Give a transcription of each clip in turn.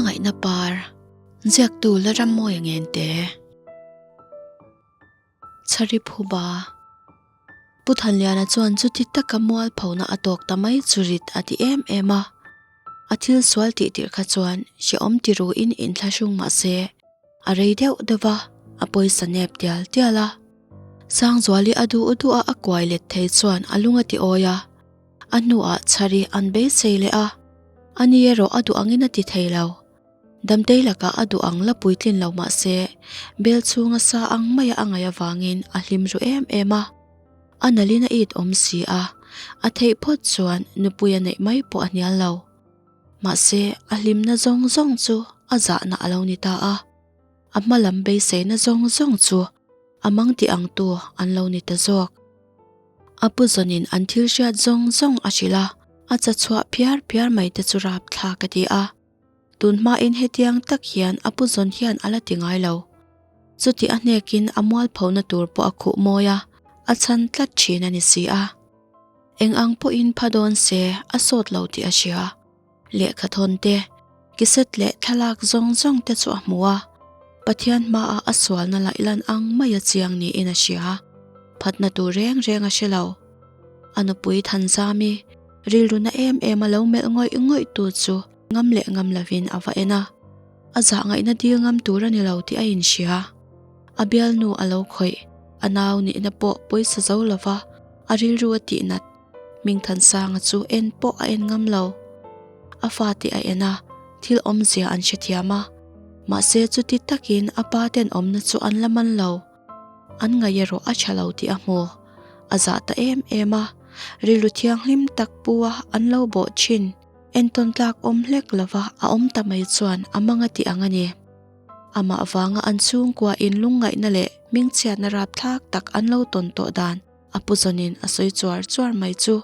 Hmangaihna par, ziaktu la ram mawi a ngen te. Chhari phuba. Pu Thanliana chuan chuti taka mual phona a tawk ta mai chu rit a ti em em a. A thil sual tih tirh kha chuan hrehawm ti ruin inthlahrung mah se a rei deuh deuh va, a pawisa nep tial tial a. Sangzuali a duh duh a a kuai let thei chuan a lung a ti awi a. A hnuah chhari an beisei leh a, ani erawh a duh angin a ti thei lo. Damtei lakah a duh ang la puitlin lo mah se, bel chhunga sa ang maia a ngaih avangin a hlim ru em em a. A nalhin a it awm si a, a theih phawt chuan nupui a neih mai pawh a hnial lo. Mahse, a hlimna zawng zawng chu a zahna a lo ni ta a. A hma lam beiseina zawng zawng chu a mang ti ang tu an lo ni ta zawk. A pu zawnin an thil hriat zawng zawng a hrilh a, a cha chhuah phiar phiar mai te chu rap thlak a ti a. Tun hmain hetiang tak hian a pu zawn hian a la ti ngai lo. Chuti a hnekin a mualphona tur pawh a khuh mawi a, a chhan tlat thin a ni si a. Eng ang pawhin pha dawn se a sawt lo tih a hria. Lehkha thawn te, kiset leh thlalak zawng zawng te chu a hmu a, Pathian hmaah a sualna laih lan ang mai a chiang niin a hria. Phatna tur reng reng a hre lo. A nupui Thanzami, rilru na em em a lo melh ngawih ngawih tu chu ngam leh ngam lovin a va en a. A zah ngaihna dil ngam tur a ni lo tih a inhria. A bialnu a lo khawih, a nau nihna pawh pawisa zo lova a rilru a tihnat. Hmingthansanga chu en pawh a en ngam lo. A fate a en a, thil awmzia an hrethiam a. Mahse chuti takin a pa ten awmna chu an la man lo. An ngaih erawh a tha lo tih a hmu. A zah ta em em a, rilru thianghlim tak pu a an lo bawh thin. Entawn tlak awm hlek lova a awm ta mai chuan a mang a tih ang a ni. Amah vanga an chhungkua in lungngaihna leh hmingchhiatna rapthlak tak an lo tawn tawh dan a pu zawnin a sawi chuar chuar mai chu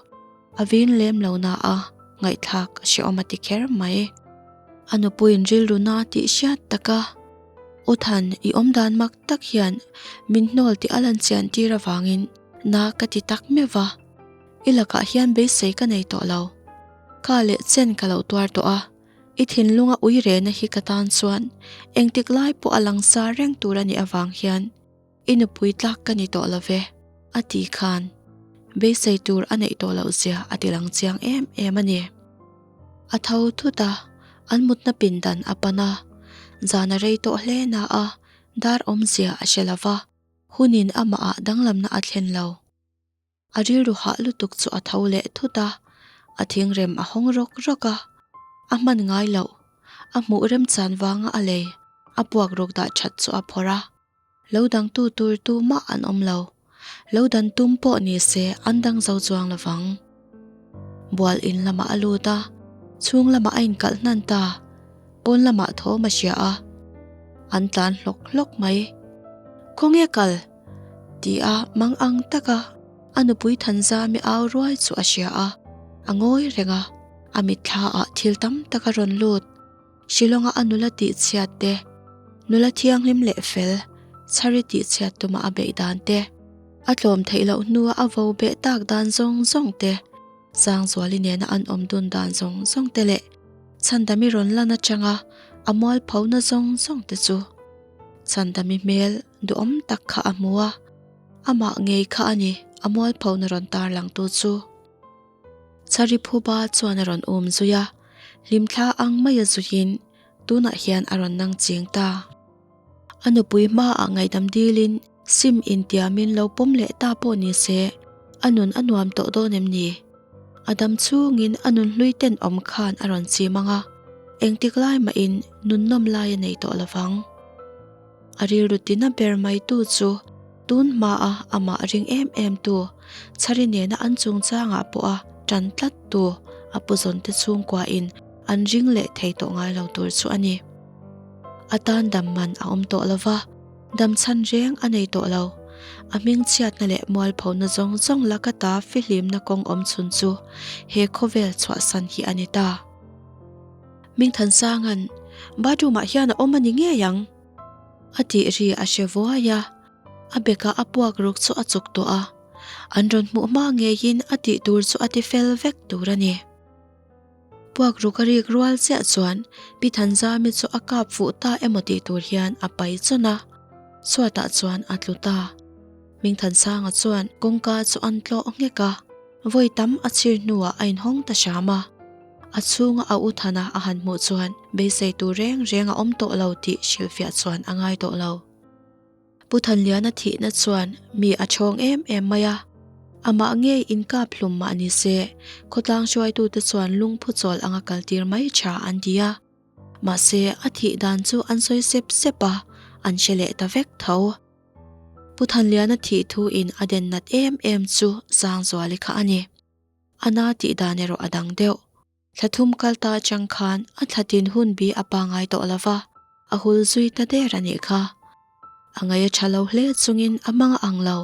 a vin lem lo na a, ngaihthlak a hrehawm a ti kher mai. A nupuiin rilru na tih hriat taka U Than i awm dan mak tak hian min hnawl tih a lan chian tir avangin na ka ti tak meuh va, i lakah hian beisei ka nei tawh lo. Ka leh chen ka lo tuar tawh a, i thinlunga ui rehna hi ka tan chuan engtik lai pawh a langsa reng tur a nih avang hian I nupui tlak ka ni tawh lo ve, a ti khan. Beisei tur a neih tawh loh zia a ti lang chiang em em a ni. A tho thut a, an mutna pindan a pan a. Zan a rei tawh hle na a, dar awmzia a hre lo va, hunin amahah danglamna a thlen lo. A rilru hah lutuk chu a tho leh thut a, a thingrem a hawng rawk rawk a, a hman ngai loh, a hmuh remchan vanga a lei, a puak rawk dah that chu a phawrh a. Lo dangtu tur tu mah an awm lo. Lo dan tum pawh ni se an dang zo chuang lovang. Bual in lamah a lut a, chhung lamah a inkalh hnan ta, pawn lamah thawm a hria a, an tlan hlawk hlawk mai. Khawnge kal? Ti a mang ang taka a nupui Thanzami au ruai chu a hria a, a ngawi reng a, a mitthla ah thil tam tak a rawn lut. Shillong-a a nula tihchhiat te, nula thianghlim leh fel, chhari tihchhiat tuma a beih dan te, a tlawm theih loh hnua a vo beh tak dan zawng zawng te, Sangzuali nena an awm dun dan zawng zawng te leh Chhandami rawn lan atanga a mualphona zawng zawng te chu Chhandami hmel duhawm tak kha a hmu a, amah ngei kha a ni a mualphona rawn tarlangtu chu. Chhari phuba chuan a rawn um zui a, hlimthla ang maia zuiin tunah hian a rawn nang ching ta. A nupui hmaah ngaihdam dilin sim intiamin lo pawm leh ta pawh ni se, a nun a nuam tawh dawn em ni? A dam chhungin a nun hlui tenawm khan a rawn chim ang a, engtik lai mahin nun nawm lai a nei tawh lovang. A rilru tina ber mai tu chu tun hmaa amah ring em em tu, Chhari nena an chungchangah pawha tan tlat tu a puzawnte chhungkuain an ring leh thei tawh ngai lo tur chu a ni. A tan dam man a awm tawh lo va, dam chhan reng a nei tawh lo. A hmingchhiatna leh mualphona zawng zawng laka ta fihlimna kawng awm chhun chu he khawvel chhuahsan hi a ni ta. Hmingthansanga'n, Bathroom-ah hian a awm a ni ngei ang! A tih ri a hre vuai a, a bekah a puak ruk chu a chuk tawh a, an rawn hmuh hma ngeiin a tih tur chu a ti fel vek tur a ni. Puak ruk a rik rual chiah chuan Pi Thanzami chu a kap fuh ta emaw tih tur hian a pai chawn a, chhuatah chuan a tlu ta. Hmingthansanga chuan kawngka chu an tlawh nghek a, vawi tam a chhir hnuah a inhawng ta hram a. A chhunga a u Thana a han hmuh chuan beisei tur reng reng a awm tawh lo tih hrilhfiah chuan a ngai tawh lo. Pu Thanliana thihna chuan mi a chhawng em em mai a, amah ngei inkap hlum mah ni se, khawtlang hruaitute chuan lungphu chawl anga kaltir mai tha an ti a. Mahse, a thih dan chu an sawi sep sep a, an hre leh ta vek tho. Pu Thanliana thih thu in a den nat em em chu Sangzuali kha a ni. A na tih dan erawh a dang deuh. Thla thum kal ta atang khan a thla tin hun bi a pangai tawh lo va, a hul zui ta der a nih kha. A ngaih a tha lo hle chungin a hmang a ang lo.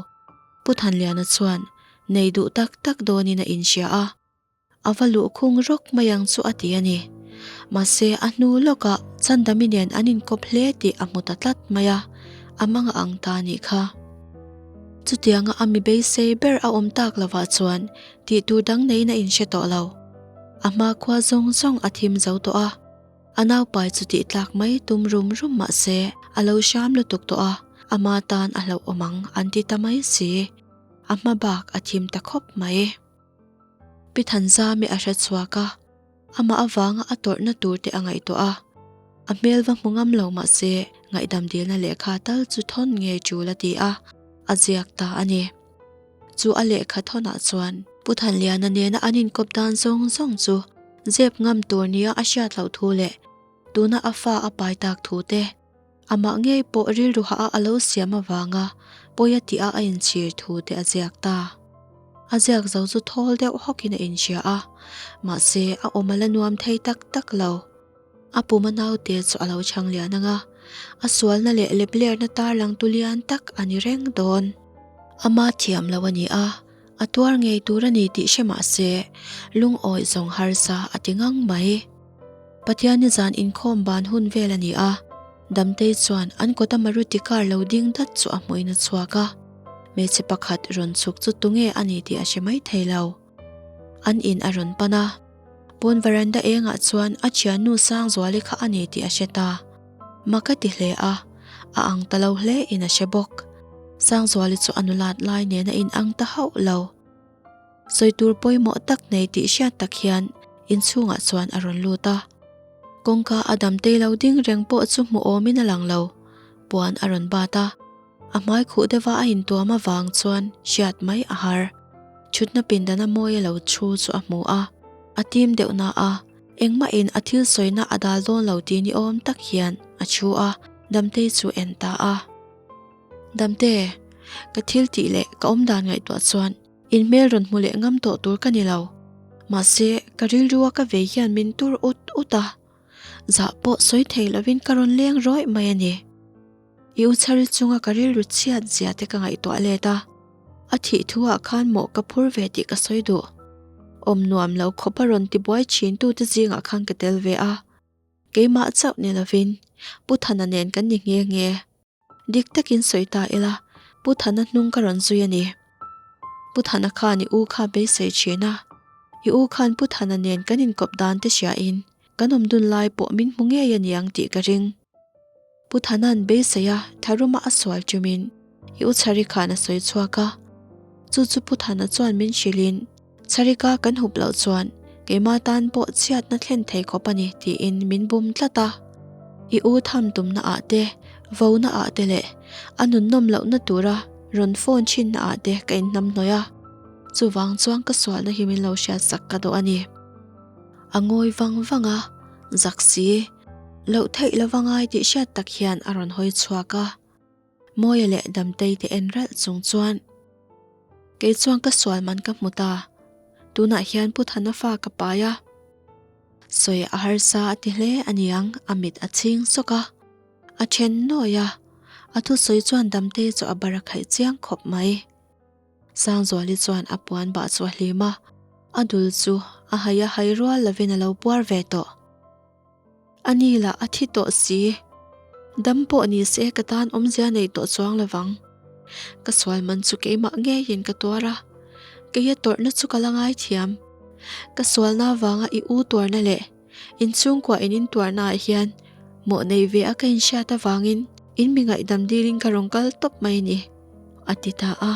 Pu Thanliana chuan nei duh tak tak dawnin a inhria a, a va luh khung rawk mai ang chu a ti a ni. Mahse a hnu lawkah Chandami nen an inkawp hle tih a hmu ta tlat mai a, a hmang a ang ta a nih kha. Chutianga a mi beisei ber a awm tak lovah chuan Tih tur dang neiin a inhre tawh lo. A hma khua zawng zawng a thim zo tawh a, a naupai chu tih tlak mai tum rum rum mah se a lo hram lutuk tawh a, ama tan a hlauhawm ang an ti ta mai si. A hma bak a thim ta khawp mai. Pi Thanzami a hre chhuak a, amah avanga a tawrhna tur te a ngaihtuah a, a hmel va hmu ngam lo mah se ngaihdam dilna lehkha tal chu thawn ngei tul a ti a, a ziak ta a ni. Chu a lehkha thawnah chuan Pu Thanliana nena an inkawp dan zawng zawng chu zep ngam tur nia a hriat loh thu leh tuna a fa a pai tak thu te, amah ngei pawh rilru hah a a lo siam avanga pawi a tih a a inchhir thu te a ziak ta. A ziak zo chu thawl deuh hawkin a inhria a, mahse a awm a la nuam thei tak tak lo. A puma naute chu a lo chhang lian ang a, a sualna leh leplerna tarlang tu lian tak a ni reng dawn. Ama thiam lo a ni a, a tuar ngei tur a ni tih hre mah se, lungawi zawng harsa a ti ngang mai. Pathianni zan inkhawm ban hun vel a ni a, Damtei chuan an kawta Maruti car lo ding dat chu a hmuin a chhuak a, hmeichhe pakhat rawn chhuk chu tunge a ni tih a hre mai thei lo. An in a rawn pan a, pawn veranda engah chuan a thiannu Sangzuali kha a ni tih a hre ta. Mak a ti hle a, a ang ta lo hle in a hre bawk. Sangzuali chu a nulat lai nen a inang ta hauh lo. Sawi tur pawimawh tak nei tih hriat tak hian inchhungah chuan a rawn lut a. Kawngka a damtei lo ding reng pawh chu hmu awmin a lang lo, puan a rawn bat a. A hmai khuh deuha a intuam avang chuan hriat mai a har. Thutna pindana mawi a lo thu chu a hmu a, a tim deuh na a, engmahin a thil sawina a dal dawn lo tih ni awm tak hian a thu a, Damtei chu en ta a. Damte, ka thil tih leh ka awmdan ngaihtuah chuan in hmel rawn hmu leh ngam tawh tur ka ni lo. Mahse, ka rilrua ka vei hian min tur ut ut a, zah pawh sawi thei lovin ka rawn leng rawih mai a ni. I u chhari chunga ka rilru chhiat zia te ka ngaihtuah let a, a thih thu ah khan mawh ka phur ve tih ka sawi duh. Awm nuam lo khawp a rawn ti buai thin tu te zingah khan ka tel ve a, keimah chauh ni lovin Pu Thana nen kan ni nghe nghe. Dik takin sawi ta ila, Pu Thana hnung ka rawn zui a ni. Pu Thana khan i u kha beisei thin a, i u khan Pu Thana nen kan inkawp dan te hria in kan awm dun lai pawh min hmu ngei a niang tih ka ring. Pu Thana'n beisei a tharuma a sual ṭumin i u Chhari khan a sawi chhuak a. Chu chu Pu Thana chuan min hrilhin, Chharika kan hup loh chuan keimah tan pawh chhiatna thlen thei khawp a ni tiin min bum tlat a. I u tham tumna ah te, vona ah te leh a nunnawm lohna tura rawn phone thinna ah te ka inhnamhnawih a. Chuvang chuan ka sualna hi min lo hriatsak ka duh a ni. A ngawi vang vang a, zak si. Loh theih lova ngai tih hriat tak hian a rawn hawi chhuak a. Mawia leh Damtei te en ralh chung chuan, Kei chuan ka sual man ka hmu ta. Tunah hian Pu Thana fa ka pai a. Sawi a harsa a ti hle a niang a mit a chhing sawk a. A then nawi a. A thusawi chuan Damtei chu a bar a khaih chiang khawp mai. Sangzuali chuan a puan bah chu a hlim a, a dul chu a hai a hai rual lovin a lo puar ve tawh. A ni lah a thi tawh si. Dam pawh ni se ka tan awmzia nei tawh chuang lovang. Ka sual man chu keimah ngeiin ka tuar a, keia tawrhna chu ka la ngaithiam. Ka sualna avanga i u tuarna leh in chhungkua in in tuarna ah hian mawh nei ve a ka inhriat avangin in mi ngaihdam dilin ka rawn kal tawp mai a ni, a ti ta a.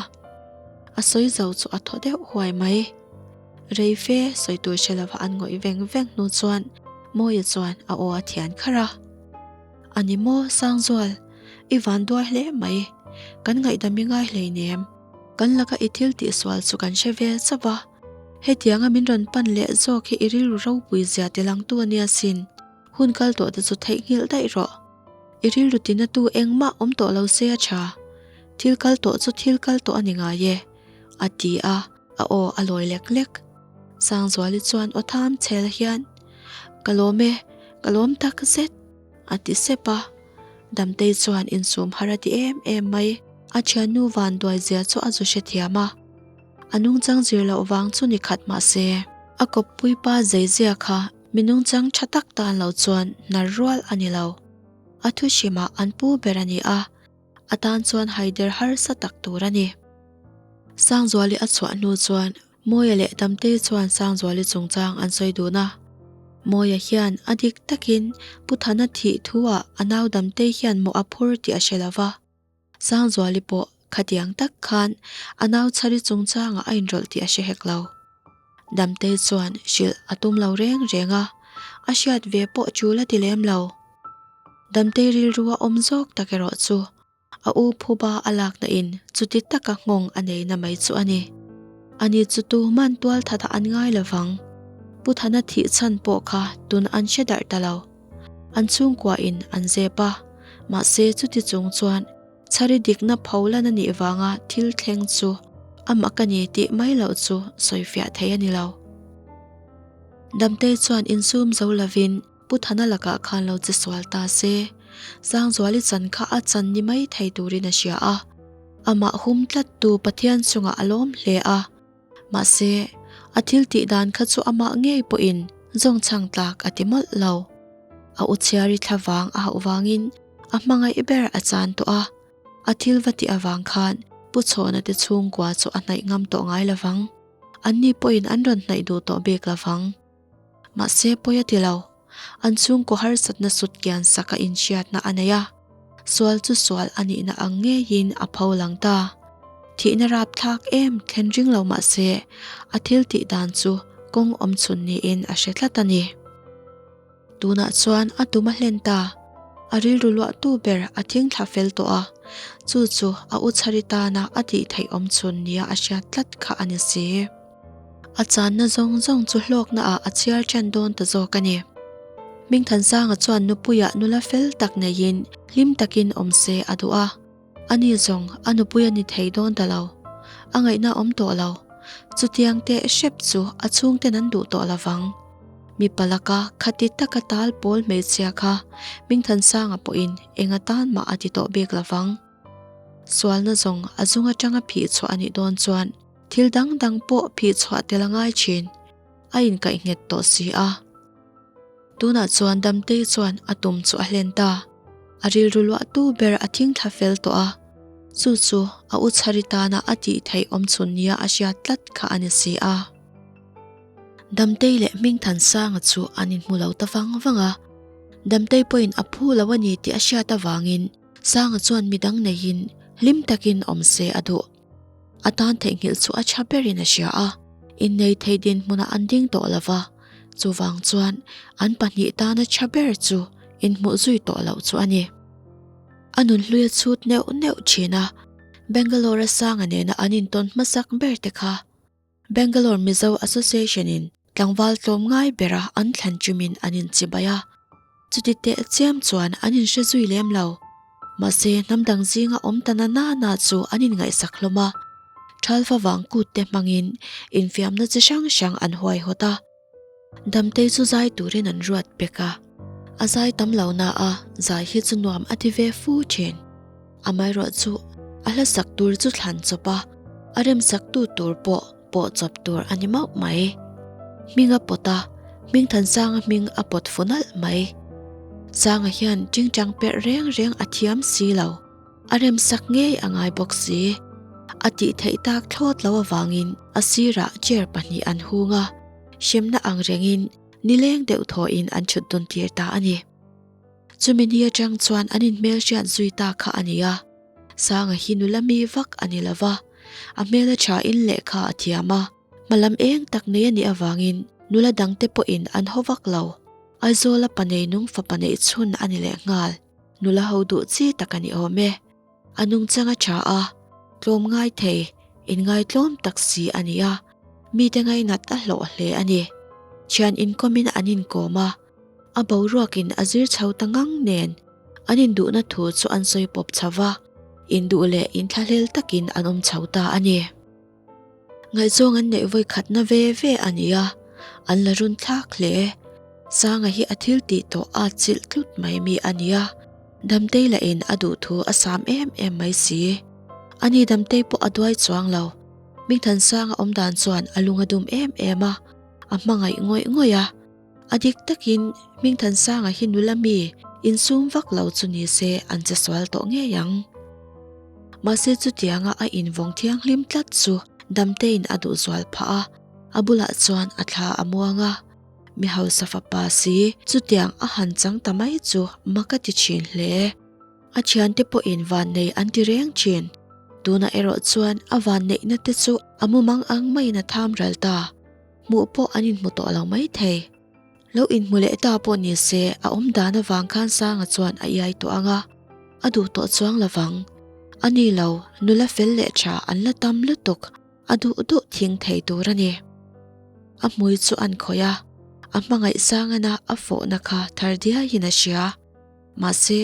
A sawi zo chu a thaw deuh huai mai. Rei fe sawi tur hre lova an ngawih veng veng hnu chuan Mawia chuan a aw a thian kharh a. A ni maw Sangzual, i van duai hle mai, kan ngaihdam i ngai hleinem, kan laka i thil tihsual chu kan hre ve chauh a, hetianga min rawn pan leh zawk hi i rilru ropui zia tilangtu a nia sin, hun kal tawh te chu theihnghilh daih rawh. I rilru tinatu engmah awm tawh lo se a tha, thil kal tawh chu thil kal tawh a ni ngai e, a ti a. A aw a lawi lek lek. Sangzuali chuan aw tham chhel hian, Ka lawm e, ka lawm tak zet, a ti sep a. Damtei chuan insum har a ti em em mai. A thiannu vanduai zia chu a zu hrethiam a. A nungchang zir loh vang chu ni khat mah se, a kawppui pa zeizia kha mi nungchang tha tak tan lo chuan hnar rual a ni lo. A thu hrimah an pu ber a ni a. A tan chuan haider harsa tak tur a ni. Sangzuali a chhuah hnu chuan Mawia leh Damtei chuan Sangzuali chungchang an sawi dun a. Mawia hian a dik takin Pu Thana thih thuah a nau Damtei hian mawh a phur tih a hre lo va. Sangzuali pawh khatiang tak khan a nau chhari chungchangah a inrawlh tih a hre hek lo. Damtei chuan hrilh a tum lo reng reng a, a hriat ve pawh tul a ti lem lo. Damtei rilru a awm zawk tak erawh chu a u phuba a lakna in chuti taka nghawng a neina mai chu a ni. Ani chu tuman tual that ah an ngai lovang. Pu Thana thih chhan pawh kha tun an hre darh ta lo. An chhungkua in an zep a, mahse chuti chung chuan Chhari dikna pholan a nih vanga thil thleng chu amah ka ni tih mai loh chu sawifiah thei a ni lo. Damtei chuan insum zo lovin Pu Thana lakah khan lo che sual ta se, Sangzuali chan kha a chan ni mai thei turin a hria a. Amah hum tlattu Pathian chungah a lawm hle a. Mahse, a thil tih dan kha chu amah ngei pawhin zawngchhang tlak a ti mawlh lo. A u chhiari thla vang a hauh vangin a hmangaih ber a chan tawh a, a thil va tih avang khan Pu Chhawna te chhungkua chu a hnaih ngam tawh ngai lovang. Anni pawhin an rawn hnaih duh tawh bik lovang. Mahse pawi a ti lo. An chhungkaw harsatna sut kian sak a inhriatna a nei a, sual chu sual a nihna ang ngeiin a pho lang ta. Thihna rapthlak em thlen ring lo mahse a thil tih dan chu kawng awm chhun niin a hre tlat a ni. Tunah chuan a tum a hlen ta. A rilru luahtu ber a thing thla fel tawh a, chu chu a u chhari tana a tih theih awm chhun nia a hriat tlat kha a ni si. A channa zawng zawng chu hlawkna ah a chhiar ṭan dawn ta zawk a ni. Hmingthansanga chuan nupuiah nula fel tak neiin hlim takin awm se a duh a. Ani zawng a nupui a ni thei dawn ta lo. A ngaihna awm tawh lo. Chutiang teh hrep chu a chhungten an duh tawh lovang. Mipa laka khati taka tal pawl hmeichhia kha Hmingthansanga pawhin eng atan mah a ti tawh bik lovang. Sualna zawng a zung atanga phih chhuah a nih dawn chuan thil dang dang pawh phih chhuah tel a ngai thin. A inkaih nghet tawh si a. Tunah chuan Damtei chuan a tum chu a hlen ta. A rilru luahtu ber a thing thla fel tawh a. Chu chu a u chhari tana a tih theih awm chhun nia a hriat tlat kha a ni si a. Damtei leh Hmingthansanga chu an inhmu lo ta vang vang a. Damtei pawhin a phu lo a ni tih a hriat avangin Sanga chuan midang neihin hlim takin awm se a duh. A tan theihnghilh chu a tha berin a hria a, innei thei dinhmunah an ding tawh lo va, chuvang chuan an pahnih tana tha ber chu inhmuh zui tawh loh chu a ni. A nunhlui a chhut neuh neuh thin a, Bangalore-a Sanga nena an intawn hmasak ber te kha Bangalore Mizo Association in tlangval tlawm ngai bera an thlan chumin an inchibai a, chuti teh chiam chuan an inhre zui lem lo. Mahse hnam dang zinga awm ta na na na chu an inngaihsak hlawm a, Thalfa vang kut te hmangin infiamna chi hrang hrang an huaihawt a. Damtei chu zai turin an ruat pek a, a zai tam lo na a, zai hi chu nuam a ti ve fu thin. Amaherawh chu a hla sak tur chu thlan chawp a, a rem sak tu tur pawh pawh chawp tur a ni mauh mai. Hming a pawt a, Hmingthansanga hming a pawt fu nalh mai. Sanga hian tingtang perh reng reng a thiam si lo. A remsak ngei a ngai bawk si. A tih theih tak thlawt lo avangin a sirah chair pahnih an hung a. Hremna ang rengin nileng deuh thawhin an thut dun tir ta a ni. Chumi ni atang chuan an inhmelhriat zui ta kha a ni a. Sanga hi nula mi vak a ni lo va, a hmel a thain lehkha a thiam a, hmalam eng tak nei a nih avangin nula dangte pawhin an haw vak lo. Aizawla pa nei nung fapa neih chhun a ni lehnghal. Nula ho duh chi tak a ni awm e. A nungchang a tha a, tlawm ngai thei, inngaitlawm tak si a ni a, mite ngainat a hlawh hle a ni. Thian inkawmin an inkawm a, a boruakin a zir chho ta ngang nen an induhna thu chu an sawi pawp chho va, induh leh inthlahlel takin an awm chho ta a ni. Ngaihzawng an neih vawi khatna ve ve a ni a, an la run thlak hle. Sanga hi a thil tih tawh a chilh tlut mai mi a ni a, Damtei lahin a duh thu a sam em em mai si. Ani Damtei pawh a duai chuang lo. Hmingthansanga awm dan chuan a lung a dum em em a, a hmangaih ngawih ngawih a. A dik takin Hmingthansanga hi nula mi insum vak lo chu ni se an che sual tawh ngei ang. Mahse chutianga a invawng thianghlim tlat chu Damtein a duh zual phah a, a bulah chuan a thla a muang a. Mi hausa fapa si chutiang a han chang ta mai chu mak a ti thin hle. A thiante pawhin vannei an ti reng thin. Tunah erawh chuan a vanneihna te chu a mumang ang maiin a tham ral ta. Hmuh pawh an inhmu tawh lo mai thei. Lo inhmu leh ta pawh ni se a awm dan avang khan Sanga chuan a iai tawh ang a, a duh tawh chuang lo vang. A ni lo, nula fel leh tha an la tam lutuk, a duh duh thing thei tur a ni. A hmui chu an khawih a, a hmangaih Sangana a fawhna kha thar diaiin a hria. Mahse,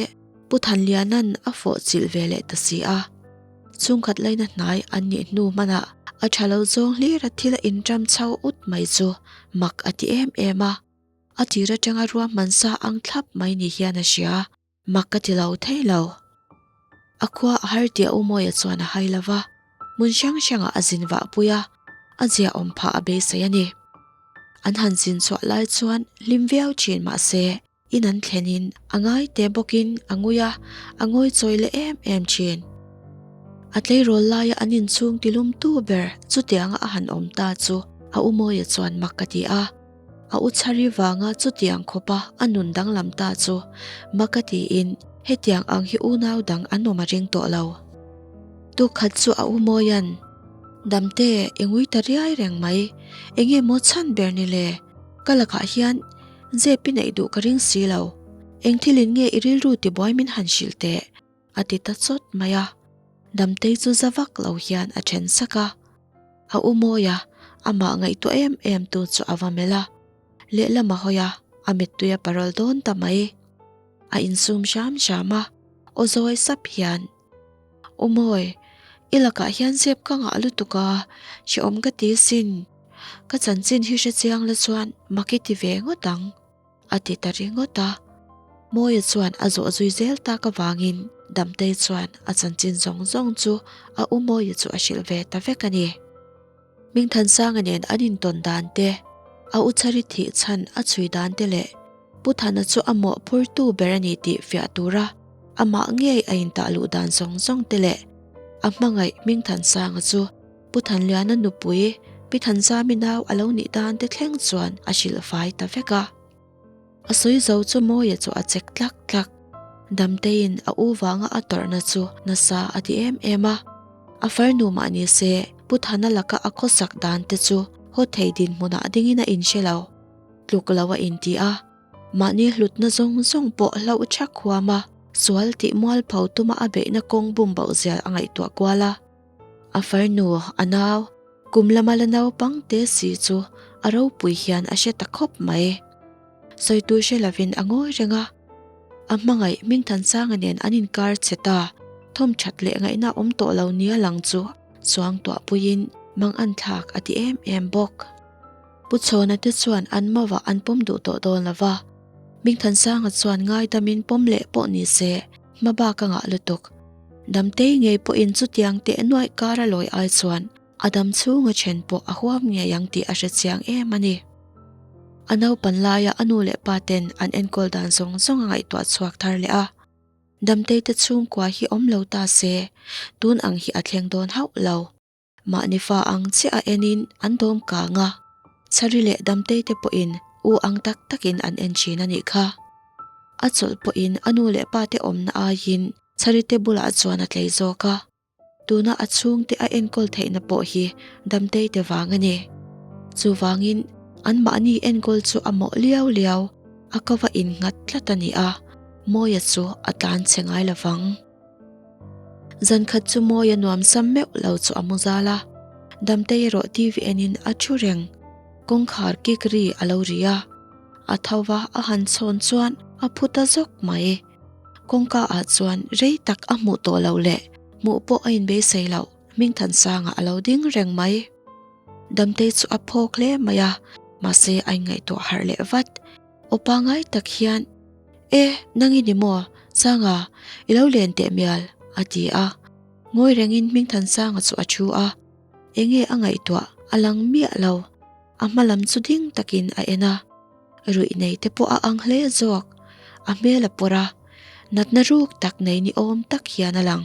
Pu Thanliana'n a fawh chilh ve leh ta si a. Chhungkhat laina hnai an nih hnu hmanah a tha lo zawng hlir a thil a inṭam chho ut mai chu mak a ti em em a. A tir atanga ruahman sa ang thlap mai ni hian a hria, mak ka ti lo thei lo. A khua a har tih a Umawia chuan a hai lo va, hmun hrang hrangah a zin vah pui a, a ziaawm phah a beisei a ni. An han zin chhuah lai chuan hlim viau thin mahse, In an thlenin a ngai te bawkin a ngui a, a ngawi chawi leh em em thin. A tleirawl laia an inchhung tilum tu ber chutianga a han awm ta chu a u Mawia chuan mak ka ti a. A u Chhari vanga chutiang khawpa a nun danglam ta chu mak ka tiin hetiang ang hi unau dang an awm a ring tawh lo. Tukkhat chu a u Mawia'n, Damte, i ngui ta riai reng mai, enge maw chhan ber ni le? Ka lakah hian Zep i neih duh ka ring si lo. Eng thilin nge i rilru tibuai min han hrilh teh? a ti ta chawt mai a. Damtei chu za vak lo hian a then sak a. A u mawi a, amah ngaihtuah em em tu chu a va melh a. Lehlam a hawi a, a mittui a parawl dawn ta mai. A insum hram hram a, aw zawi sap hian, U Mawi, i lakah hian zep ka ngah lutuk a, hrehawm ka ti sin. Ka chanchin hi hre chiang la chuan mak i ti ve ngawt ang, a ti ta ringawt a. Mawia chuan a zawh zui zel tak avangin Damtei chuan a chanchin zawng zawng chu a U Mawia chu a hrilh ve ta vek a ni. Hmingthansanga nen an intawn dan te, a u Chari thih chhan a chhui dan te leh Pu Thana chu a mawhphurtu ber a ni tih fiah tura amah ngei a intah luh dan zawng zawng te leh a hmangaih Hmingthansanga chu Pu Thanliana nupui Pi Thanzami nau a lo nih dan te thleng chuan a hrilh fai ta vek a. A sawi zo chu Mawia chu a chek tlak tlak. Damteiin a u vanga a tawrhna chu nasa a ti em em a. A farnu mah ni se Pu Thana laka a khawsak dan te chu haw thei dinhmunah dingin a inhre lo. Tluk lo a inti a, mahni hlutna zawng zawng pawh hlauh thak huam a, sual tih mualpho tuma a beihna kawng bum bauh zial a ngaihtuah kual a. A farnu, a nau, kum lama la naupang te si chu a ropui hian a hre ta khawp mai. Sawitu hre lovin a ngawi reng a. A hmangaih Hmingthansanga nen an inkar che ta, thawm that leh ngaihna awm tawh lo nia lang chu suangtuah puiin mang an thlak a ti em em bawk. Pu Chhawna te chuan an mauah an pawm duh tawh dawn lo va, Hmingthansanga chuan ngaidamin pawm leh pawh ni se hma bak a ngah lutuk. Damtei ngei pawhin chutiang teh nuaih kar a lawi ai chuan a dam chhunga then pawh a huam ngei ang tih a hre chiang em a ni. A naupan laia a nu leh pa ten an enkawl dan zawng zawng a ngaihtuah chhuak thar leh a. Damtei te chhungkua hi awm lo ta se, tun ang hi a thleng dawn hauh lo. Mahni fa ang chiah a enin an dawm kang a. Chhari leh Damtei te pawhin u ang tak takin an en thin a nih kha. A chawlh pawhin a nu leh pa te awmna aiin Chhari te bulah chuan a tlei zawk a. Tuna a chhungte a enkawl theihna pawh hi Damtei te vang a ni. Chuvangin anmahni enkawl chu a mawh liau liau, a ko va innghat tlat a ni a, Mawia chu a tlan chhe ngai lo vang. Zan khat chu Mawia nuam sam meuh lo chu a mu zal a, Damtei erawh TV enin a thu reng. Kawngkhar kik ri a lo ri a, a tho va a han chhawn chuan a phu ta zawk mai. Kawngka ah chuan rei tak a hmuh tawh loh leh hmuh pawh a inbeisei loh Hmingthansanga a lo ding reng mai. Damtei chu a phawk hle mai a, mahse a inngaihtuah harh leh vat. Aw pangai tak hian, E, nang i ni maw? Sanga, i lo len teh mial, a ti a. Ngawi rengin Hmingthansanga chu a thu a, enge a ngaihtuah a lang miah lo. A hma lam chu ding takin a en a, ruih nei te pawh a ang hle zawk. A hmel a pawr a, natna ruk tak nei ni awm tak hian a lang.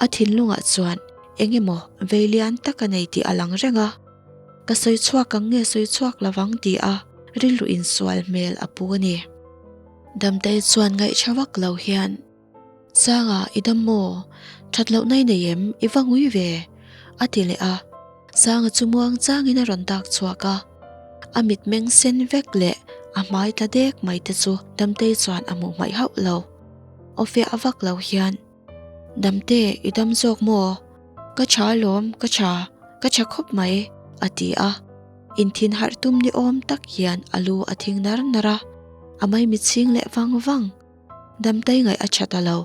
A thinlungah chuan eng emaw vei lian tak a nei tih a lang reng a, ka sawi chhuak ang nge sawi chhuak lo vang ti a rilru insual hmel a pu a ni. Damtei chuan ngaihṭha vak lo hian, Sanga, i dam maw? Ṭhat loh nai nei em? I va ngui ve? a ti leh a. Sanga chu muang changin a rawn dak chhuak a. A mitmeng sen vek leh a hmai tla dek mai te chu Damtei chuan a hmuh hmaih hauh lo. Aw fiah vak lo hian, Damte, i dam zawk maw? Ka tha alawm, ka tha, ka tha khawp mai, a ti a. Inthin harh tum ni awm tak hian a lu a thing nar nar a, a maimichhing leh vang vang. Damtei ngaih a tha ta lo.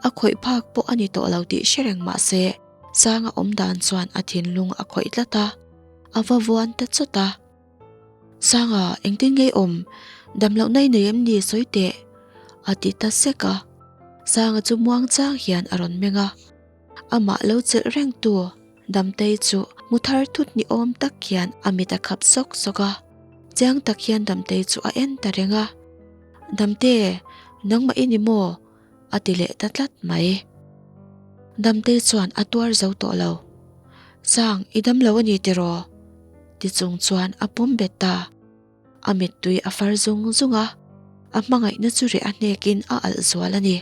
A khawih phak pawh a ni tawh lo tih hre reng mah se, Sanga awm dan chuan a thinlung a khawih tlat a, a va vuan ta chawt a. Sanga, engtin ngei awm? Dam loh nai nei em ni sawi teh? A ti ta sek a. Sanga chu muang chang hian a rawn meng a. Amah lo chelh reng tu Damtei chu mu thar thut ni awm tak hian a mit a khap sawk sawk a. Chiang tak hian Damtei chu a en ta reng a. Damte, nangmah i ni maw? A ti leh ta tlat mai. Damtei chuan a tuar zo tawh lo. Sang, i dam lo a ni tiraw? Ti chung chuan a pawm bet ta. A mittui a far zung zung a, a hmangaihna chu reh a hnekin a alh zual a ni.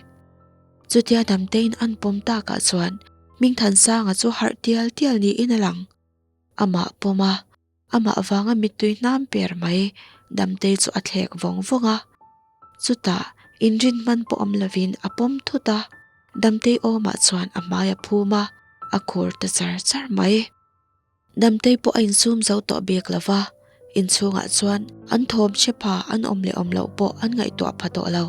Chutia Damteiin an pawm takah chuan Hmingthansanga chu harh tial tial niin a lang. Amah pawm a, amah vanga mittui hnam per mai Damtei chu a thlek vawng vawng a. Chutah inrin hman pawh awm lovin a pawm thut a, Damtei awmah chuan a hmai a phum a, a khur ta char char mai. Damtei pawh a insum zo tawh bik lo va, inchhungah chuan an thawm hre pha an awm leh awm loh pawh an ngaihtuah pha tawh lo.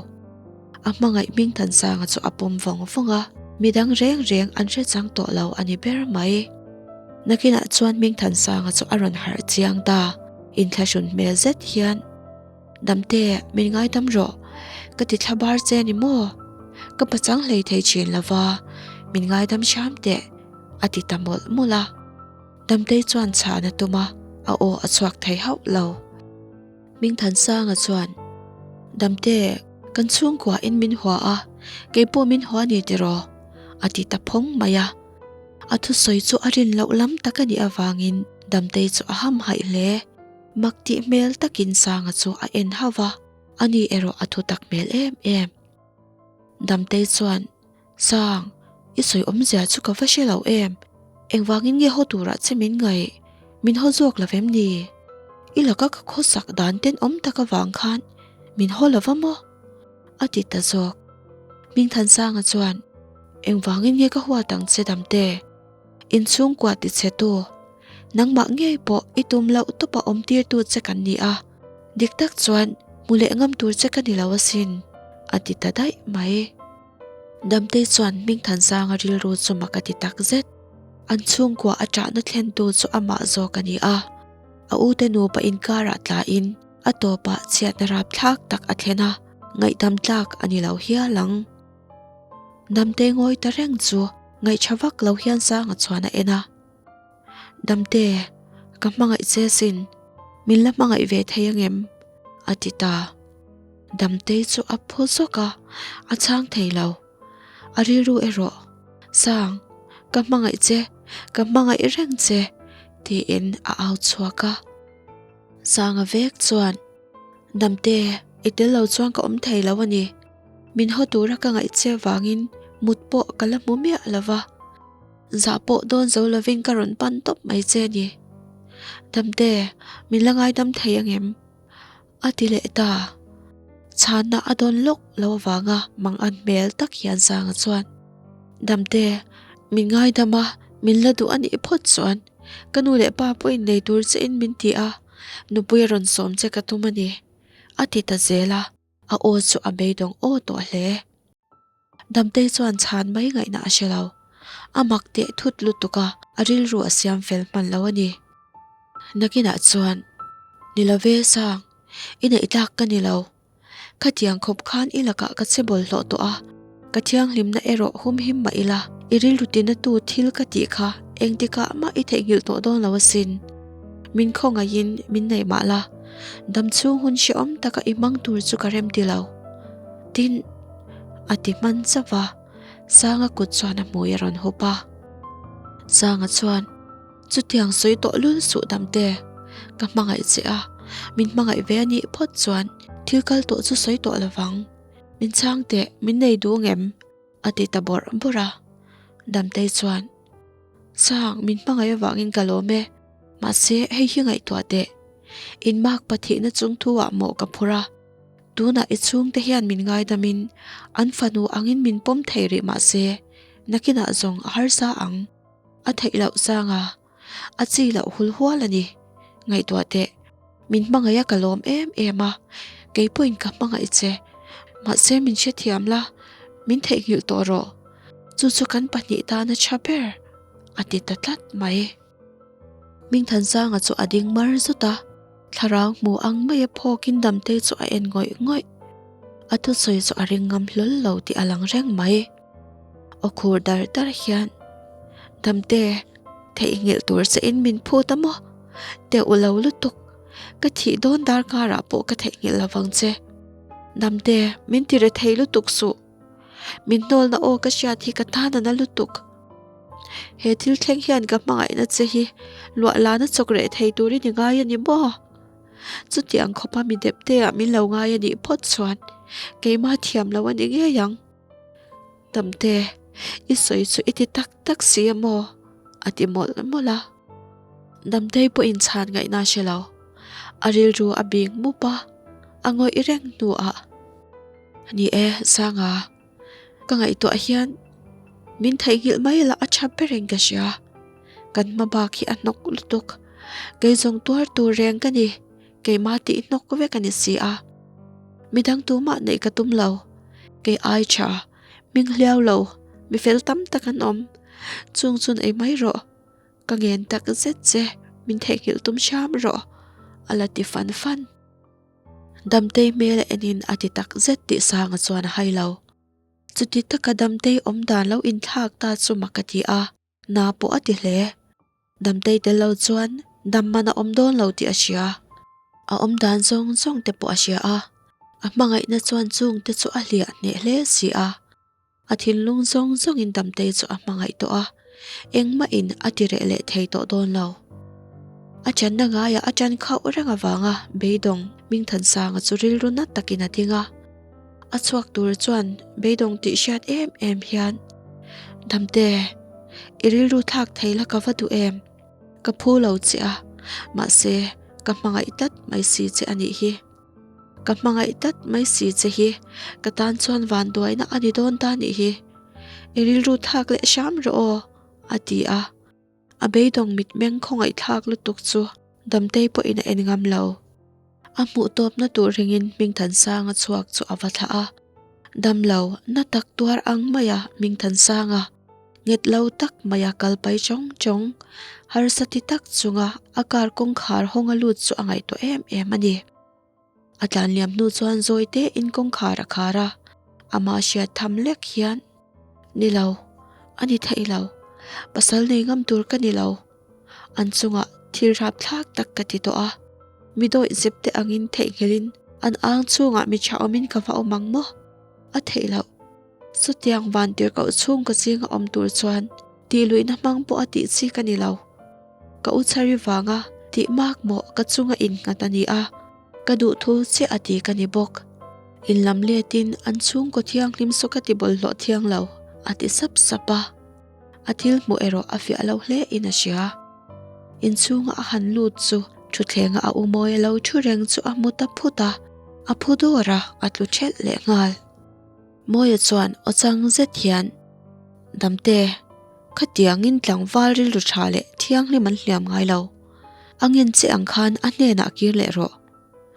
A hmangaih Hmingthansanga chu a pawm vawng vawng a, midang reng reng an hre chang tawh lo a ni ber mai. Nakinah chuan Hmingthansanga chu a rawn harh chiang ta, inthlahrun hmel zet hian, Damte, min ngaidam rawh, ka ti thla bar che ni maw? Ka pachang hlei thei thin lo va, min ngaidam hram teh. A ti ta mawlh mawlh a. Damtei chuan chhan a tum a, a aw a chhuak thei hauh lo. Hmingthansanga chuan, Damte, kan chhungkua in min hua a, kei pawh min hua ni tiraw? A ti ta phawng mai a. A thusawi chu a rin loh lam tak a nih avangin Damtei chu a hamhaih hle. Mak tih hmel takin Sanga chu a en hauh va, ani erawh a thutak hmel em em. Damtei chuan, Sang, i sawi awmzia chu ka va hre lo em? Engvangin nge haw turah che min ngaih? Min haw zawk lo vem ni? I laka ka khawsak dan tenawm tak avang khan min haw lo va maw? A ti ta zawk. Hmingthansanga chuan, Engvangin nge ka huat ang che Damte? Inchhungkua ti che tu, nangmah ngei pawh i tum loh tawpa awm tirtu che kan ni a, dik tak chuan hmu leh ngam tur che ka ni lo asin, a ti ta daih mai. Damtei chuan Hmingthansanga rilru chu mak a ti tak zet. An chhungkua a ṭahna thlentu chu amah zawk a ni a, a ute nupa inkarah tlain a tawpah chhiatna rapthlak tak a thlen a, ngaihdam tlak a ni lo hial ang. Damtei ngawi ta reng chu ngaihṭha vak lo hian Sanga chuan a en a. Damte, ka hmangaih che sin, min la hmangaih ve thei angem? a ti ta. Damtei chu a phu zawk a, a chhang thei lo. A rilru erawh, Sang, ka hmangaih che, ka hmangaih reng che, tiin a au chhuak a. Sanga vek chuan, Damte, i tel lo chuan ka awm thei lo a ni. Min haw tura ka ngaih che vangin mut pawh ka la hmu miah lo va. Zah pawh dawn zo lovin ka rawn pan tawp mai che a ni. Damte, min la ngaidam thei angem? A ti leh ta. Chhanna a dawn lawk lo avanga mang an hmel tak hian Sanga chuan, Damte, min ngaidam a, min la duh a nih phawt chuan ka nu leh pa pawhin nei tur chein min ti a, nupui a rawn sawm che ka tum a ni, a ti ta zel a, a aw chu a beidawng aw tawh hle. Damtei chuan chhan mai ngaihna a hre lo. A mak teh thut lutuk a, a rilru a siam fel hman lo a ni. Nakinah chuan, Ni lo ve Sang, i neih tlak ka ni lo. Khatiang khawp khan i lakah ka che bawlhhlawh tawh a, ka thianghlimna erawh humhim mah ila, i rilru tinatu thil ka tih kha engtikah mah i theihnghilh tawh dawn lo asin. Min khawngaihin min neih mah la, damchhung hun hrehawm taka i hmang tur chu ka rem ti lo. Tin, a ti hman chauh a, Sanga kut chuan a hmui a rawn hup a. Sanga chuan, Chutiang sawi tawh lul suh Damte, ka hmangaih che a, min hmangaih ve a nih phawt chuan thil kal tawh chu sawi tawh lovang. Min chhang teh, min nei duh ngem? a ti ta bawrh bawrh a. Damtei chuan, Sang, min hmangaih avangin ka lawm e, mahse hei hi ngaihtuah teh. Inmak pathihna chung thu ah mawh ka phur a. Tunah i chhungte hian min ngaidamin an fanu angin min pawm thei rih mah se, nakinah zawng a harsa ang. A theih loh chang a, a chi loh hul hual a ni. Ngaihtuah teh, min hmangaih a ka lawm em em a, kei pawhin ka hmangaih che. Mahse min hrethiam la, min theihnghilh tawh rawh. Chu chu kan pahnih tana tha ber, a ti ta tlat mai. Hmingthansanga chu a ding mar zut a, thlarau hmu ang maia phawkin Damtei chu a en ngawih ngawih. A thusawi chu a ring ngam hlawl lo tih a lang reng mai. Aw khur dar dar hian, Damte, theihnghilh tur che in min phut a maw? Teuh lo lutuk, ka thih dawn dar karah pawh ka theihnghilh lo vang che. Damte, min ti rethei lutuk suh. Min hnawlna aw ka hriat hi ka tan a na lutuk. He thil thleng hian ka hmangaihna che hi luah lana chawk reh thei turin i ngai a ni maw? Chutiang khawpa mi depte ah min lo ngai a nih phawt chuan keimah thiam lo a ni ngei ang. Tamte, i sawi chu i ti tak tak si a maw? A ti mawlh mawlh a. Damtei pawhin chhan ngaihna a hre lo. A rilru a bing mup a, a ngawih reng hnuah, Ni e, Sanga. Ka ngaihtuah hian min theihnghilh mai la a tha ber in ka hria. Kan hma bak hi a hnawk lutuk. Kei zawng tuar tur reng ka ni. Keimah tih hnawk vek a ni si a. Midang tumah neih ka tum lo. Kei ai tha, hming hliau lo, mi fel tam tak an awm. Chung chun ei mai rawh. Ka ngen tak zet che, min theihnghilh tum hram rawh, a la ti fan fan. Damtei hmel a enin a ti tak zet tih Sanga chuan a hai lo. Chuti taka Damtei awm dan lo inthlak ta chu mak a ti a, na pawh a ti hle. Damtei tel lo chuan dam man a awm dawn lo tih a hria. A awm dan zawng zawng te pawh a hria a, a hmangaihna chuan chung te chu a hliah hneh hle si a. A thinlung zawng zawngin Damtei chu a hmangaih tawh a, engmahin a ti reh leh thei tawh dawn lo. A channa ngaiah a chan khauh reng avanga beidawng Hmingthansanga chu rilru nat takin a ding a. A chhuak tur chuan beidawng tih hriat em em hian, Damte, i rilru thlak thei la ka va duh em? Ka phu lo che a, mahse ka hmangaih tlat mai si che a nih hi. Ka hmangaih tlat mai si che hi ka tan chuan vanduaina a ni dawn ta nih hi. I rilru thlak leh hram rawh aw, a ti a. A beidawng mitmeng khawngaih thlak lutuk chu Damtei pawhin a en ngam lo. A hmuh tawpna tur ringin Hmingthansanga chhuak chu a va thlah a. Damlo, na tak tuar ang maia Hmingthansanga nghet lo tak maia kal pai chawng chawng, harsa ti tak chunga a car kawngkhar hawnga lut chu a ngaihtuah em em a ni. A tlan liam hnu chuan zawi tein kawngkhar a khar a, amah hriat tham lek hian, Ni lo, a ni theih lo, pasal nei ngam tur ka ni lo, an chungah thil rapthlak tak ka ti tawh a, mi dawih zep te angin theihnghilhin an ang chungah mi tha awmin ka va awm ang maw? A theih loh. Chutiang van tirhkoh chhung ka zinga awm tur chuan tih luihna hmang pawh a tih chi ka ni lo. Ka u chhari vanga Tih mak maw ka chunga innghat a ni a, ka duh thu che a ti ka ni bawk. In lam letin an chhungkaw thianghlim saw ka ti bawlhhlawh thiang lo, a ti sap sap a. A thil hmuh erawh a fiah lo hle in a hria. Inchhunga a han lut chu thuthlenga a u mawi a lo thu reng chu a hmu ta phut a, a phu dawr a, a tlu thelh leh nghal. Mawia chuan aw chang zet hian, Damte, khatiangin tlangval rilru tha leh thianghlim an hliam ngai lo. A ngen che ang khan a hnenah kir leh rawh.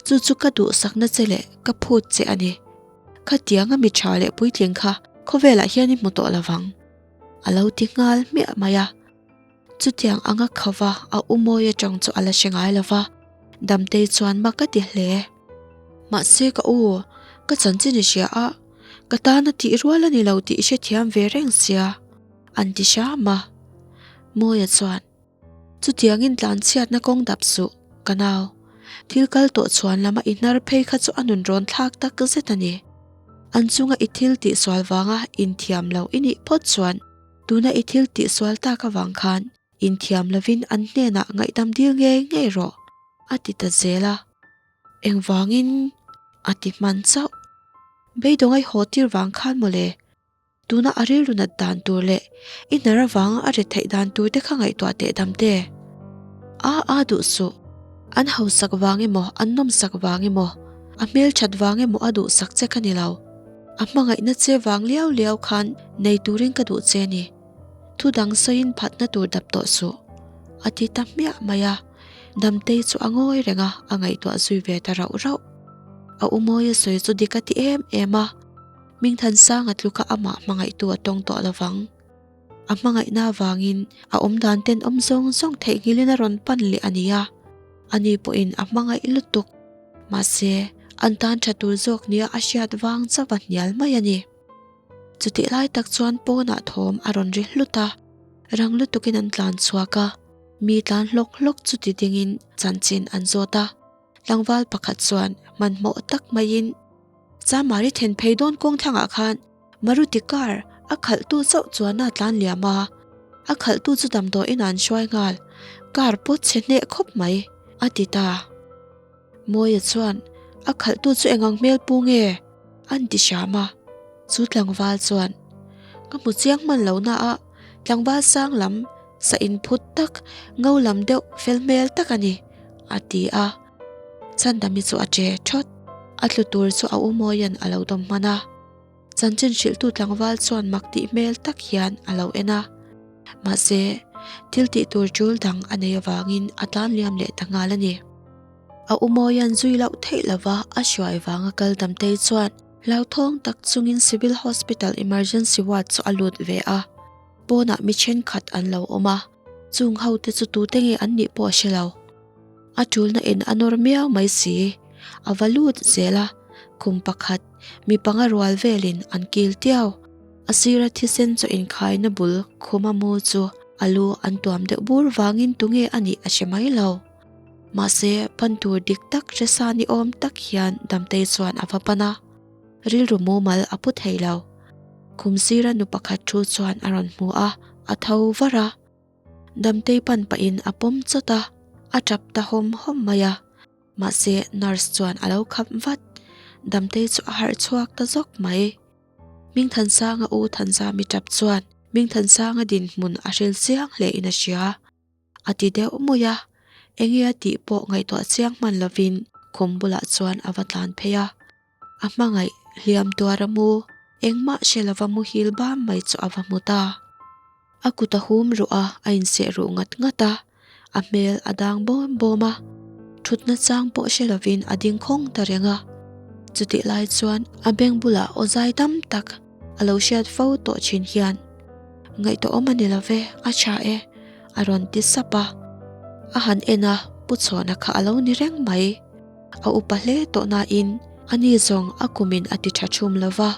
Chu chu ka duhsakna che leh ka phut che a ni. Khatianga mi tha leh puitling kha khawvelah hian i hmu tawh lo vang, a lo ti nghal hmiah mai a. Chutiang anga khava a u mawi atang chu a la hre ngai lo va, Damtei chuan mak a ti hle. Mahse ka u, ka chanchin i hria a, ka tana tih rual a ni lo tih i hrethiam ve reng sia, an ti hram a. Mawia chuan. Chutiangin tlanchhiatna kawng dap suh, ka nau. Thil kal tawh chhuan lama i hnar phei kha chu a nun rawn thlak tak zet a ni. An chunga i thil tihsual vanga inthiam lo i nih phawt chuan tuna i thil tihsual tak avang khan inthiam lovin an hnenah ngaihdam dil ngei ngei rawh, a ti ta zel a. Engvangin? a ti hman chauh. Beidawng a i haw tir vang khan mawle. Tuna a rilru nat dan tur leh i hnar avanga a ri theih dan tur te kha ngaihtuah teh dam te. A a duh suh. An hausak vang emaw, an nawmsak vang emaw, a hmelthat vang emaw a duhsak che ka ni lo. A hmangaihna che vang liau liau khan nei turin ka duh che ni. Thu dang sawiin phatna tur dap tawh suh. A ti ta hmiah mai a. Damtei chu a ngawi reng a, a ngaihtuah zui ve ta rauh rauh. A u Mawia sawi chu dik a ti em em a. Hmingthansanga tluka amah hmangaihtu a tawng tawh lovang. A hmangaihna avangin a awmdan tenawm zawng zawng theihnghilhin a rawn pan leh a ni a, ani pawhin a hmangaih lutuk. Mahse, an tan tha tur zawk nia a hriat vang chauh a hnial mai a ni. Chutih lai tak chuan pawnah thawm a rawn ri hlut a, rang lutukin an tlan chhuak a, mi tlan hlawk hlawk chuti dingin chanchin an zawt a. Tlangval pakhat chuan hmanhmawh tak maiin, Chamari then phei dawn kawng thlangah khan Maruti car a khalhtu chauh chuan a tlan liam a, a khalhtu chu damdawiin an hruai nghal, car pawt chhe hneh khawp mai, a ti ta. Mawia chuan, A khalhtu chu engang hmel pu nge? an ti hram a. Chu tlangval chuan, Ka hmu chiang hman lo na a, tlangval sang lam sa inphut tak, ngo lam deuh fel hmel tak a ni, a ti a. Chhandami chu a che thawt. A tlu tur chu a u Mawia'n a lo dawm hman a. Chanchin hrilhtu tlangval chuan mak tih hmel tak hian a lo en a. Mahse, thil tih tur tul dang a nei avangin a tlan liam leh ta nghal a ni. A u Mawia'n zui loh theih lova a hruai vanga kal Damtei chuan hlauthawng tak chungin Civil Hospital Emergency Ward chu a lut ve a. Pawnah mi thenkhat an lo awm a, chung ho te chu tute nge an nih pawh a hre lo. A tulna in a nawr miau mai si, a va lut zel a, kum pakhat mi panga rual velin an kil tiau. A sira thisen chaw inkhaina bul khuma mu chu a lu an tuam deuh bur vangin tunge a nih a hre mai lo. Mahse, pan tur dik tak hre sa ni awm tak hian Damtei chuan a va pan a, rilru mumal a pu thei lo. Khum sira nu pakhat thu chuan a rawn hmu a, a tho var a. Damtei pan pahin a pawm chawt a, a tap ta hawm hawm mai a. Mahse, nurse chuan a lo khap vat. Damtei chu a harh chhuak ta zawk mai. Hmingthansanga u Thanzami tap chuan Hmingthansanga dinhmun a hril chiang hle in a hria. A ti deuh mui a, enge a tih pawh ngaihtuah chiang hman lovin khum bulah chuan a va tlan phei a. A hmangaih hliam tuar a mu, engmah hre lova muhil bam mai chu a va hmu ta. A kut a hum ruh a, a inseh ruh ngat ngat a, a hmel a dang bawm bawm a. Thutna chang pawh hre lovin a ding khawng ta reng a. Chutih lai chuan a beng bulah aw zai tam tak a lo hriat fo tawh thin hian, Ngaihtuahawm a ni lo ve, a tha e, a rawn ti sap a. A han en a, Pu Chhawna kha a lo ni reng mai. A upa hle tawh nain ani zawng a kumin a ti tha thum lo va.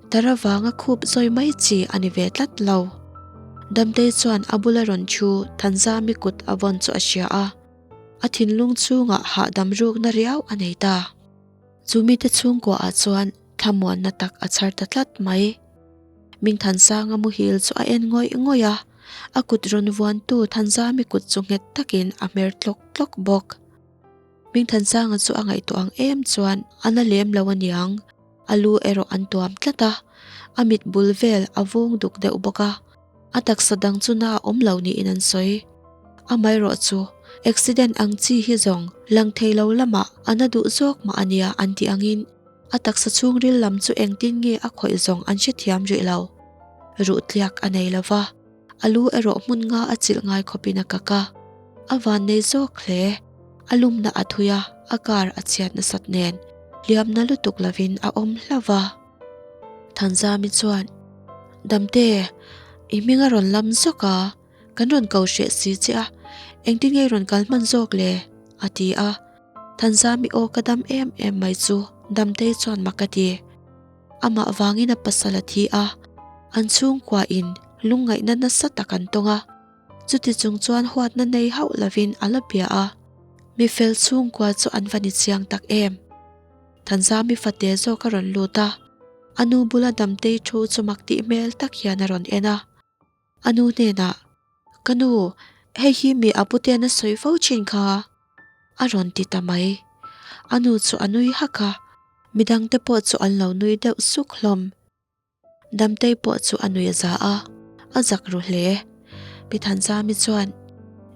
Tar avanga khup zawi mai chi a ni ve tlat lo. Damtei chuan a bula rawn thu Thanzami kut a vawn chu a hria a, a thinlung chhungah hahdam rukna riau a nei ta. Chu mite chhungkuaah chuan thlamuanna tak a chhar ta tlat mai. Mingthansanga muhil chu a en ngawih ngawih a. A kut rawn vuantu Thanzami kut chu nghet takin a hmer tlawk tlawk bawk. Hmingthansanga chu a ngaihtuah ang em chuan a na lem lo aniang, a lu erawh an tuam tlat a, a mit bul vel a vung duk deuh bawk a, a taksa dang chu na a awm lo niin an sawi. Amaherawh chu accident ang chi hi zawng lang thei lo lamah a na duh zawk mah ania an tih angin a taksa chhungril lam chu engtin nge a khawih zawng an hrethiam rih lo. Ruh tliak a nei lo va. A lu erawh hmun nga a chilh ngai khawpin a kak a, a vannei zawk hle. A lumna a thui a, a car a chhiat nasat nen hliamna lutuk lovin a awm hlauh va. Thanzami chuan, Damte, i hming a rawn lam zawk a, kan rawn ko hreh si che a, engtin nge i rawn kal hman zawk le? a ti a. Thanzami aw ka dam em em mai chu Damtei chuan mak a ti. Amah vangin a pasal a thi a, an chhungkua in lungngaihna nasa tak an tawng a, chuti chung chuan huatna nei hauh lovin a la bia a, mi fel chhungkua chu an va ni chiang tak em. Thanzami fate zawk a rawn lut a, a nu bula Damtei thu chu mak tih hmel tak hian a rawn en a, a nu hnenah, Ka nu, hei hi mi a puten a sawi fo thin kha, a rawn ti ta mai. A nu chu a nui hak a, midangte pawh chu an lo nui deuh suk hlawm. Damtei pawh chu a nui a za a, a zak ru hle. Pi Thanzami chuan,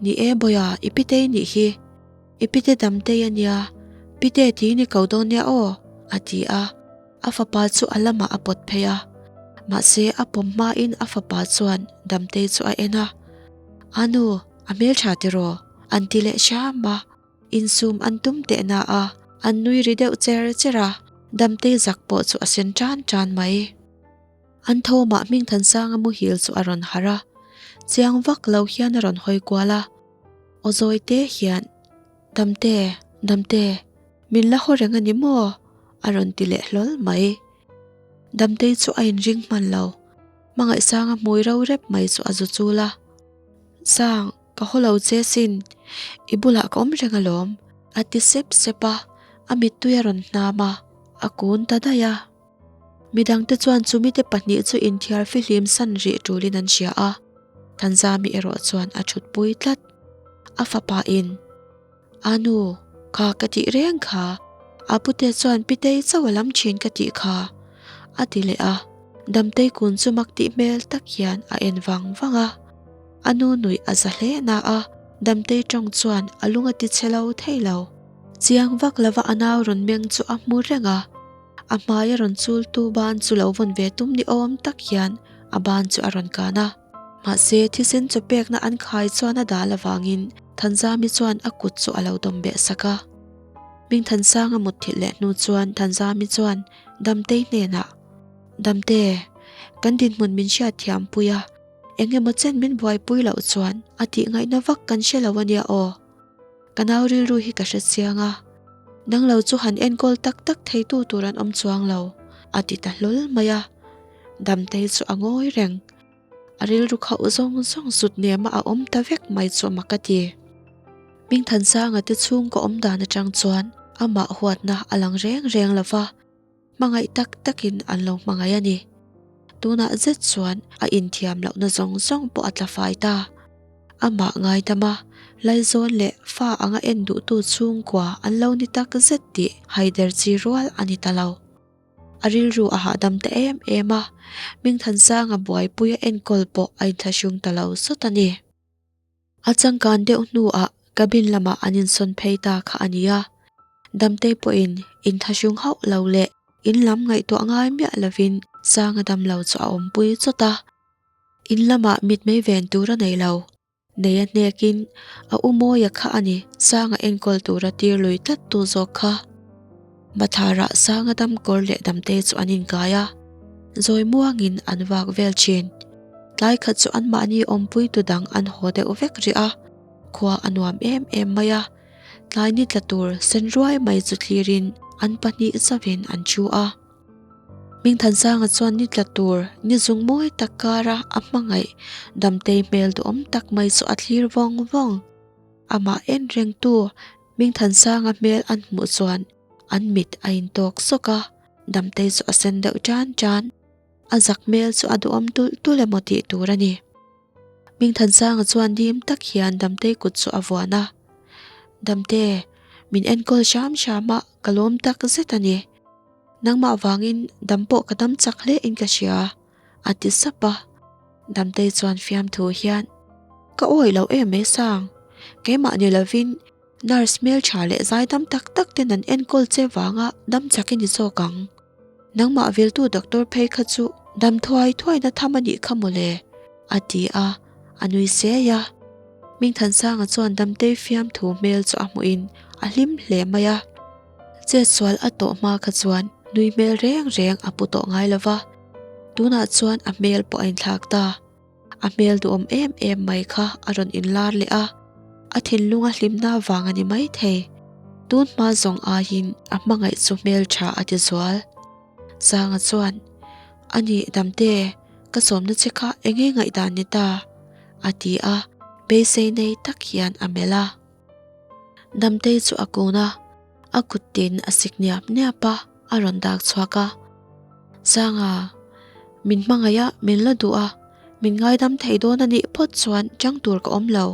Ni e Bawiha, i pitei nih hi. I pite Damtei a nia, pite tiin i ko dawn nia aw, a ti a. A fapa chu a lamah a pawt phei a, mahse a pawm hmain a fapa chuan Damtei chu a en a, A nu, a hmeltha tiraw? an ti leh hram a, insum an tum teh na a, an nui ri deuh cher cher a, Damtei zak pawh chu a sen tan tan mai. An thawmah Hmingthansanga muhil chu a rawn harh a, chiang vak lo hian a rawn hawi kual a, aw zawi te hian, Damte, Damte, min la haw reng a ni maw? a rawn ti leh hlawl mai. Damtei chu a inring hman lo, Hmangaihsanga hmui ro rep mai chu a zu chul a, Sang, ka haw lo che sin, i bulah ka awm reng alawm, a ti sep sep a, a mittui a rawn hnam a, a kun ta daih a. Midangte chuan chumite pahnih chu inthiar fihlim san rih tulin an hria a, Thanzami erawh chuan a thutpui tlat. A fapa in, A nu, kha ka tih reng kha, a pute chuan Pitei chauh a lam thin ka tih kha, a ti leh a. Damtei kun chu mak tih hmel tak hian a en vang vang a. A nu nuih a za hle na a, Damtei tawng chuan a lung a ti chhe lo thei lo. Chiang vak lova a nau rawn meng chu a hmu reng a. A hmai a rawn chul tu ban chu lo vawn ve tum ni awm tak hian a ban chu a rawn kan a. Mahse, thisen chaw pekna an khai chuan a dal avangin Thanzami chuan a kut chu a lo dawm beh sak a. Hmingthansanga mutthilh leh hnu chuan Thanzami chuan Damtei hnenah, Damte, kan dinhmun min hriatthiam pui a, eng emaw chen min buaipui loh chuan a tihngaihna vak kan hre lo a nia aw. Ka nau rilru hi ka hre chiang a, nang lo chu han enkawl tak tak theitu tur an awm chuang lo, a ti ta hlawl mai a. Damtei chu a ngawi reng. A rilru khauh zawng zawng zut nema a awm ta vek mai chu mak a ti. Hmingthansanga te chhungkaw awm dan atang chuan amah huatna a lang reng reng lo va. Hmangaih tak takin an lo hmangaih a ni. Tunah zet chuan a inthiam lohna zawng zawng pawh a tla fai ta. Amah ngaidama Laizawn leh fa anga en duhtu chhungkua an lo ni tak zet tih haider chi rual a ni ta lo. A rilru a hahdam ta em em a, Hmingthansanga buaipuia enkawl pawh a inthlahrung ta lo sawt a ni. A changkan deuh hnuah cabin lamah an insawn phei ta kha a nia. Damtei pawhin inthlahrung hauh lo leh in lam ngaihtuah ngai miah lovin Sanga damlo chu a awmpui chawt a. In lamah mitmei ven tur a nei lo. Nei a hnekin a u Mawia kha a ni Sanga enkawl tura tir lui tlat tu zawk kha. Matharah Sanga damkawr leh Damtei chu an inkai a, zawi muangin an vak vel thin. Tlai khat chu anmahni awmpuitu dang an haw deuh vek rih a, khua a nuam em em mai a. Tlai ni tla tur sen ruai mai chu thlirin an pahnih zavin an thu a. Hmingthansanga chuan ni tla tur ni zung mawi tak kara a hmangaih Damtei hmel duhawm tak mai chu a thlir vawng vawng. Amah en rengtu Hmingthansanga hmel an hmuh chuan an mit a intawk sawk a, Damtei chu a sen deuh tan tan. A zak hmel chu a duhawm tulh tulh emaw tih tur a ni. Hmingthansanga chuan dim tak hian Damtei kut chu a vuan a, Damte, min enkawl hram hram a, ka lawm tak zet a ni. Nangmah vangin dam pawh ka dam chak hle in ka hria, a ti sap a. Damtei chuan fiamthu hian, Ka awih loh em mai Sang, keimah ni lovin Nurse hmeltha leh zaidam tak tak ten an enkawl che vanga dam chak i ni zawk ang. Nangmah viltu doctor phei kha chu dam thuai thuaina tham a nih kha mawle, a ti a, a nui sei a. Hmingthansanga chuan damtei fiamthu hmel chu a hmuhin a hlim hle mai a. Chetsual a tawh hma kha chuan nui hmel reng reng a pu tawh ngai lova, tunah chuan a hmel pawh a inthlak ta. A hmel duhawm em em mai kha a rawn inlar leh a, a thinlunga hlimna vang a ni maithei. Tun hma zawng aiin a hmangaih chu hmeltha a ti zual. Sanga chuan, A nih Damte, ka sawmna che kha eng nge ngaihdan ni ta? a ti a, beisei nei tak hian a melh a. Damtei chu a kun a, a kut tin a sik niap niap a, a rawn dak chhuak a. Sanga, min hmangaih a, min la duh a, min ngaidam thei dawn a nih phawt chuan chang tur ka awm lo.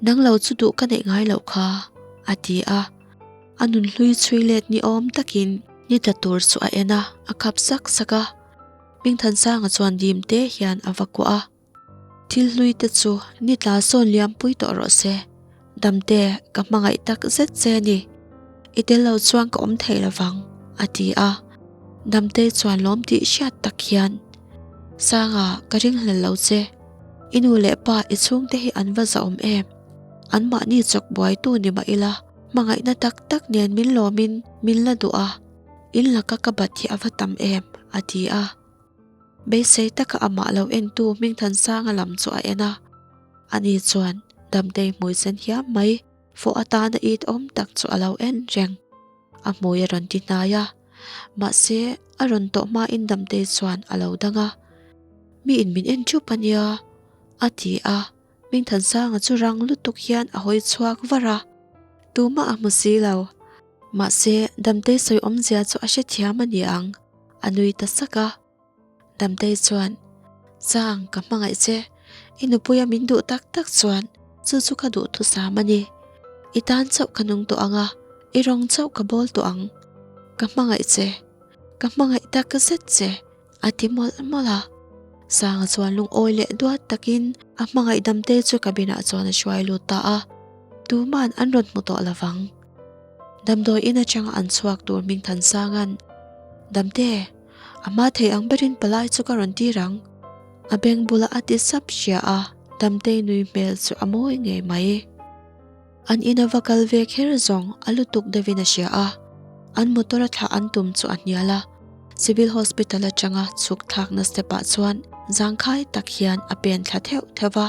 Nang lo chu duh ka neih ngai loh kha, a ti a. A nun hlui chhui let ni awm takin ni tla tur chu a en a, a khap sak sak a. Hmingthansanga chuan dim te hian a va kuah a. Thil hlui te chu ni tla sawn liam pui tawh rawh se. Damte, ka hmangaih tak zet che ni. I tel lo chuan ka awm thei lo vang, a ti a. Damte chuan lawm tih hriat tak hian, Sanga, ka ringhlel lo che. I nu leh pa i chhungte hi an va zahawm em? Anmahni chawk buaitu ni mah ila, hmangaihna tak tak nen min lawmin min la duh a, in laka ka bat hi a va tam em, a ti a. Beisei taka amah lo entu Hmingthansanga lam chu a en a, ani chuan Damtei hmui sen hiam mai fawh atana it awm tak chu a lo en reng. A hmui a rawn ti hnai a, mahse a rawn tawh hmain Damtei chuan a lo dang a, Mi in min en thup a nia, a ti a, Hmingthansanga chu rang lutuk hian a hawi chhuak var a, tumah a hmu si lo. Mahse Damtei sawi awmzia chu a hrethiam a ni ang. A nui ta sak a. Damtei chuan, Chang, ka hmangaih che. I nupuia min duh tak tak chuan chu chu ka duh thusam a ni. I tan chauh ka nung tawh ang a, i rawng chauh ka bawl tawh ang. Ka hmangaih che. Ka hmangaih tak zet che, a ti mawlh mawlh a. Sanga chuan lungawi leh duat takin a hmangaih Damtei chu cabin-ah chuan a hruai lut ta a. Tuman an rawn hmu tawh lovang. Damdawi in atanga an chhuak tur Hmingthansanga'n, Damte, a hma thei ang berin palai chu ka rawn tir ang. A beng bula a ti sap hria a, Damtei nui hmel chu a mawi ngei mai. An ina va kal ve kher zawng a lutuk deuhin a hria a, an motor a thlah an tum chu a hnial a. Civil Hospital atanga chhuk thlakna step ah chuan zangkhai tak hian a pen thla theuh theuh va.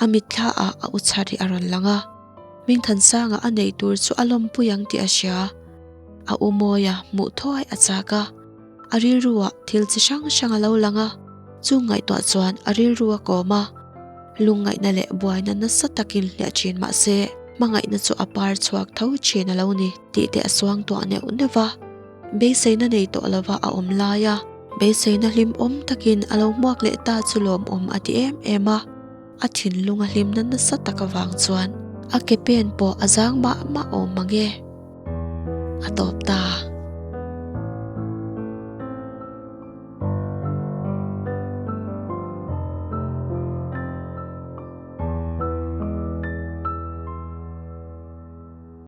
A mitthla ah a u chhar hi a rawn lang a, Hmingthansanga a neih tur chu a lawmpui ang tih a hria. A u Mawia hmuh thuai a chak a, a rilru ah thil chi hrang hrang a lo lang a, chung ngaihtuah chuan a rilru a kawm a. Lungngaihna leh buaina nasa takin hliah thin mah se, hmangaihna chu a par chhuak tho thin a lo ni tih te a suangtuah neuh neuh va. Beiseina nei tawh lova a awm lai a, beiseina hlimawm takin a lo hmuak leh ta chu lawmawm a ti em em a, a thinlung a hlimna nasa tak avang chuan a ke pen pawh a zang mah mah awm mang e. A tawp ta.